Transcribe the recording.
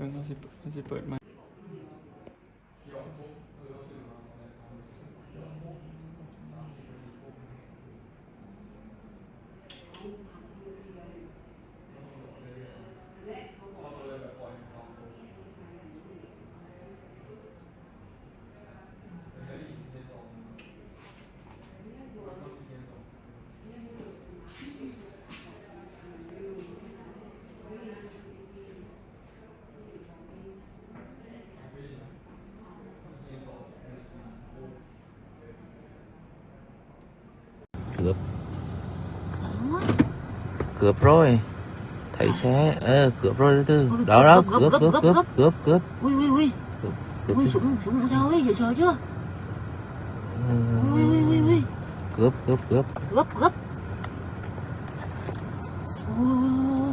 ມັນຊິ ມັນຊິເປີດໃໝ່. ເກືອບ ເກືອບຮ້ອຍ ໄທແທ້ ເອີ ເກືອບຮ້ອຍຕື້ໆ ເອົາ ເອົາ ເກືອບ ເກືອບ ເກືອບ ເກືອບ ອຸ້ຍ ອຸ້ຍ ອຸ້ຍ ເກືອບ ເກືອບ ອຸ້ຍ ສູງ ສູງ ເຈົ້າເອີຍ ເຈົ້າເຈົ້າ ເອີ ອຸ້ຍ ອຸ້ຍ ອຸ້ຍ ອຸ້ຍ ເກືອບ ເກືອບ ເກືອບ ເກືອບ ເກືອບ ໂອ້.